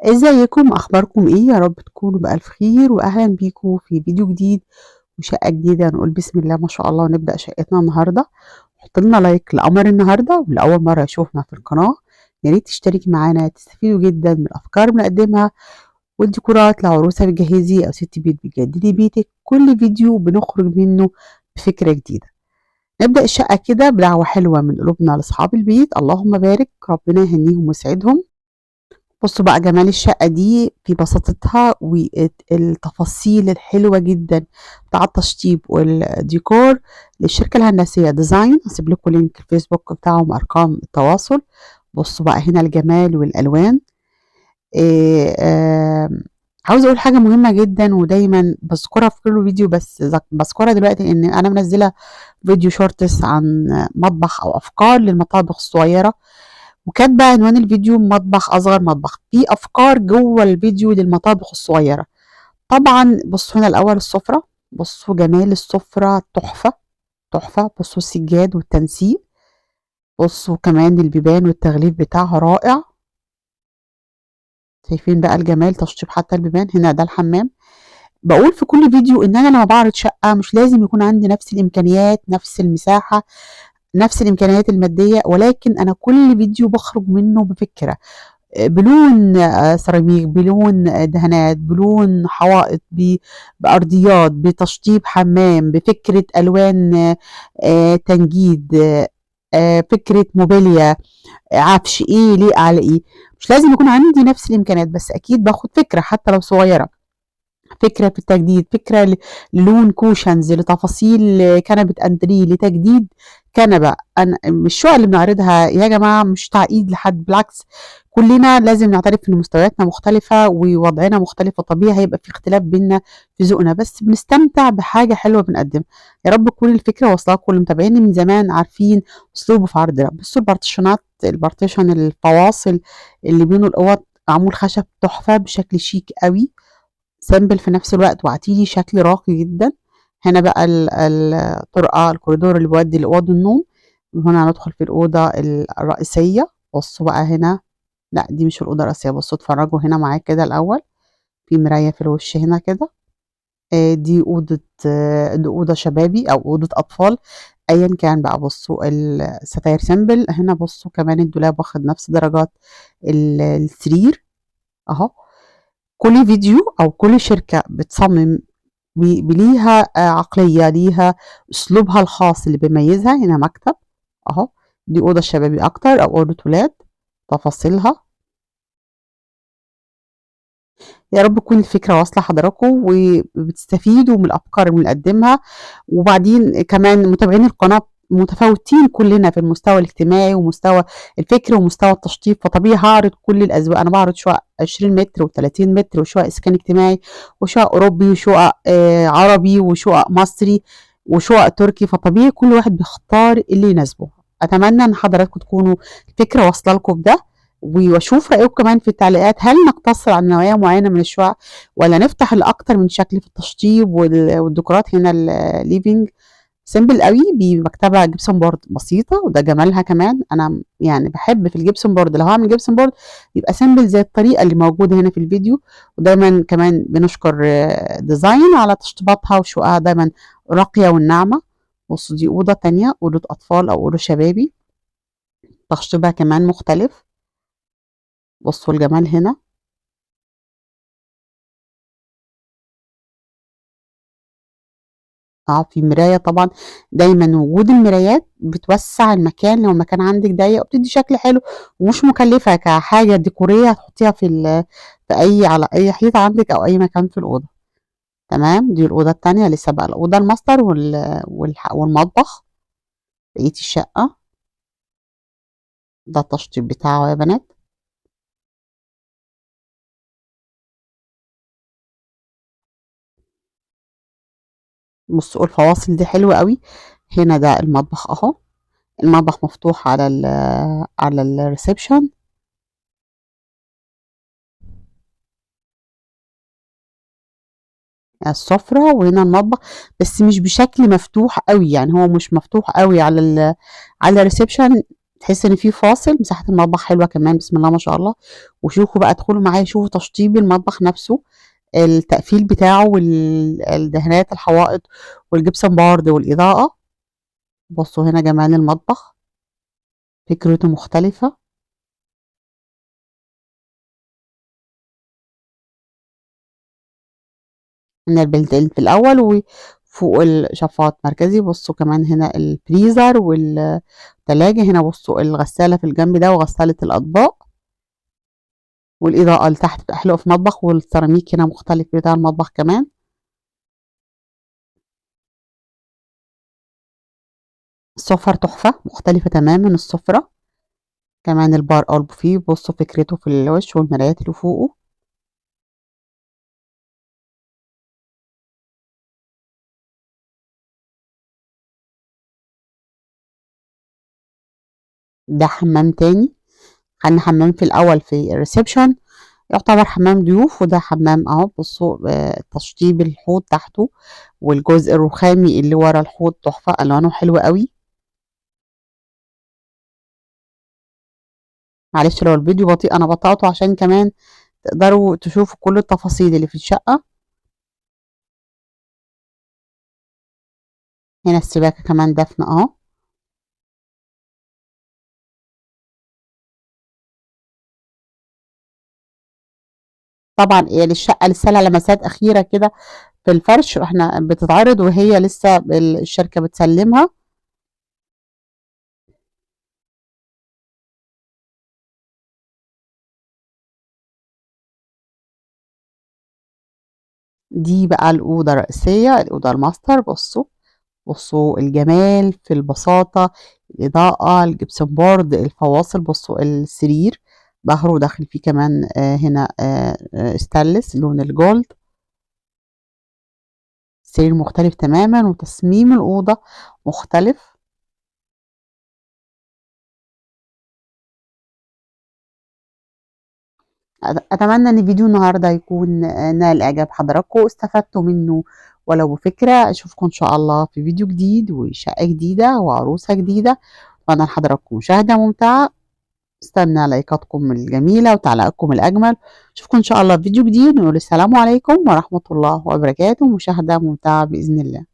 ازيكم؟ اخباركم ايه؟ يا رب تكونوا بالف خير، واهلا بيكم في فيديو جديد وشقه جديدة. نقول بسم الله ما شاء الله ونبدا شقتنا النهارده. حط لنا like لقمر النهارده، ولاول مرة يشوفنا في القناة يا ريت تشترك معانا، تستفيدوا جدا من الافكار اللي بنقدمها والديكورات. لو عروسه بتجهزي او ست بيت بتجددي بيتك، كل فيديو بنخرج منه بفكره جديدة. نبدا الشقة كده بدعوة حلوة من قلوبنا لاصحاب البيت، اللهم بارك، ربنا يهنيهم ويسعدهم. بصوا بقى جمال الشقة دي في بساطتها والتفاصيل الحلوة جدا بتاع التشطيب والديكور للشركة الهندسية ديزاين. هسيب لكم link الفيسبوك بتاعهم، ارقام التواصل. بصوا بقى هنا الجمال والالوان. إيه عاوزة اقول حاجة مهمة جدا ودايما بذكرها في كل فيديو، بس بذكرها دلوقتي ان انا منزلة فيديو shorts عن مطبخ او افكار للمطابخ الصغيرة، وكاتبه عنوان الفيديو مطبخ اصغر مطبخ. في افكار جوه الفيديو للمطابخ الصغيرة. طبعا بصوا هنا الاول السفرة، بصوا جمال السفرة، تحفة تحفة. بصوا السجاد والتنسيق، بصوا كمان البيبان والتغليف بتاعها رائع. شايفين بقى الجمال، تشطيب حتى البيبان. هنا ده الحمام. بقول في كل فيديو ان انا لما بعرض شقه مش لازم يكون عندي نفس الامكانيات، نفس المساحة، نفس الامكانيات المادية، ولكن انا كل فيديو بخرج منه بفكره، بلون سيراميك، بلون دهانات، بلون حوائط، بارضيات، بتشطيب حمام، بفكره الوان تنجيد، فكرة موبيليا، عفش ايه ليه على ايه. مش لازم يكون عندي نفس الامكانيات، بس اكيد باخد فكرة حتى لو صغيرة، فكرة في التجديد، فكرة للون cushions، لتفاصيل كنبة انتريه، لتجديد كنبة. انا مش الشقق اللي بنعرضها يا جماعة مش تعقيد لحد، بالعكس كلنا لازم نعترف ان مستوياتنا مختلفة ووضعنا مختلف، وطبيعي هيبقى في اختلاف بينا في ذوقنا، بس بنستمتع بحاجة حلوة بنقدمها. يا رب تكون الفكرة واصله لكم. اللي متابعيني من زمان عارفين اسلوبه في عرض ده. بصوا ال partition ات، ال partition الفواصل اللي بين الاوض معمول خشب تحفة بشكل شيك قوي، simple في نفس الوقت، وعطيلي شكل راقي جدا. هنا بقى الطرقه، الكوريدور اللي بيودي لاوض النوم. وهنا هندخل في الاوضة الرئيسية. بصوا بقى هنا، لا دي مش الاوضة الرئيسية، بصوا اتفرجوا هنا معايا كده الاول. في مراية في الوش هنا كده. دي اوضة، دي اوضة شبابي او اوضة اطفال ايا كان بقى. بصوا الستاير simple هنا. بصوا كمان الدولاب واخد نفس درجات السرير اهو. كل فيديو او كل شركة بتصمم ليها عقلية، ليها اسلوبها الخاص اللي بيميزها. هنا مكتب اهو، دي اوضة شبابي اكتر او اوضة ولاد، تفاصيلها. يا رب تكون الفكرة واصله حضراتكم وبتستفيدوا من الافكار اللي بنقدمها. وبعدين كمان متابعين القناة متفاوتين كلنا في المستوى الاجتماعي ومستوى الفكر ومستوى التشطيب، فطبيعي هعرض كل الاذواق. انا بعرض شقق 20 متر و30 متر، وشقق اسكان اجتماعي، وشقق اوروبي، وشقق عربي، وشقق مصري، وشقق تركي، فطبيعي كل واحد بيختار اللي يناسبه. اتمنى ان حضراتكم تكونوا الفكرة واصله لكم بده، واشوف رايكم كمان في التعليقات. هل نقتصر على نوعية معينة من الشقق ولا نفتح لاكتر من شكل في التشطيب والديكورات؟ هنا ال living simple قوي بمكتبه gypsum board بسيطة، وده جمالها كمان. انا بحب في ال gypsum board، لو هعمل gypsum board يبقى simple زي الطريقة اللي موجودة هنا في الفيديو. ودايما كمان بنشكر ديزاين على تشطيباتها وشققها دايما راقية والناعمه. بصوا دي اوضة تانية، اوضة اطفال او اوضة شبابي، تشطيبها كمان مختلف. بصوا الجمال هنا. في مراية طبعا، دايما وجود المرايات بتوسع المكان لو المكان عندك ضيق، وبتدي شكل حلو ومش مكلفة كحاجة ديكورية هتحطيها على أي حيطة عندك أو أي مكان في الأوضة. تمام، دي الأوضة التانية. لسه بقى الأوضة الماستر والمطبخ. بقية الشقة ده التشطيب بتاعه يا بنات. بصوا الفواصل دي حلوة قوي. هنا ده المطبخ اهو، المطبخ مفتوح على ال reception. السفرة، وهنا المطبخ بس مش بشكل مفتوح قوي، يعني هو مش مفتوح قوي على ال reception، تحس ان في فاصل. مساحة المطبخ حلوة كمان، بسم الله ما شاء الله. وشوفوا بقى، ادخلوا معايا شوفوا تشطيب المطبخ نفسه، التقفيل بتاعه والدهانات الحوائط وال gypsum board والإضاءة. بصوا هنا جمال المطبخ، فكرته مختلفة. هنا ال built in في الأول وفوق الشفاط مركزي. بصوا كمان هنا الفريزر والتلاجة. هنا بصوا الغسالة في الجنب ده وغسالة الأطباق، والإضاءة اللي تحت بتبقى حلوة في المطبخ، والسيراميك هنا مختلف بتاع المطبخ كمان. السفر تحفة مختلفة تماما السفرة. كمان البار أو البوفيه بصوا فكرته في الوش والمرايات اللي فوقه. ده حمام تاني، خدنا حمام في الأول في ال reception يعتبر حمام ضيوف، وده حمام اهو. بصوا تشطيب الحوض تحته والجزء الرخامي اللي ورا الحوض تحفة، ألوانه حلوة قوي. معلش لو الفيديو بطيء أنا بطأته عشان كمان تقدروا تشوفوا كل التفاصيل اللي في الشقة. هنا السباكة كمان دفن اهو. طبعا الشقة لسه لها لمسات أخيرة كده في الفرش، واحنا بتتعرض وهي لسه الشركة بتسلمها. دي بقى الأوضة الرئيسية، الأوضة الماستر. بصوا الجمال في البساطة، الإضاءة، ال gypsum board، الفواصل. بصوا السرير ظهره داخل فيه كمان هنا ستانلس لون ال gold. سرير مختلف تماما وتصميم الأوضة مختلف. أتمنى إن فيديو النهاردة يكون نال إعجاب حضراتكم واستفدتوا منه ولو بفكرة. أشوفكم إن شاء الله في فيديو جديد وشقة جديدة وعروسة جديدة. أتمنى لحضراتكم مشاهدة ممتعة. استنى لايكاتكم الجميلة وتعليقاتكم الأجمل. أشوفكم إن شاء الله في فيديو جديد، ونقول السلام عليكم ورحمة الله وبركاته. مشاهدة ممتعة بإذن الله.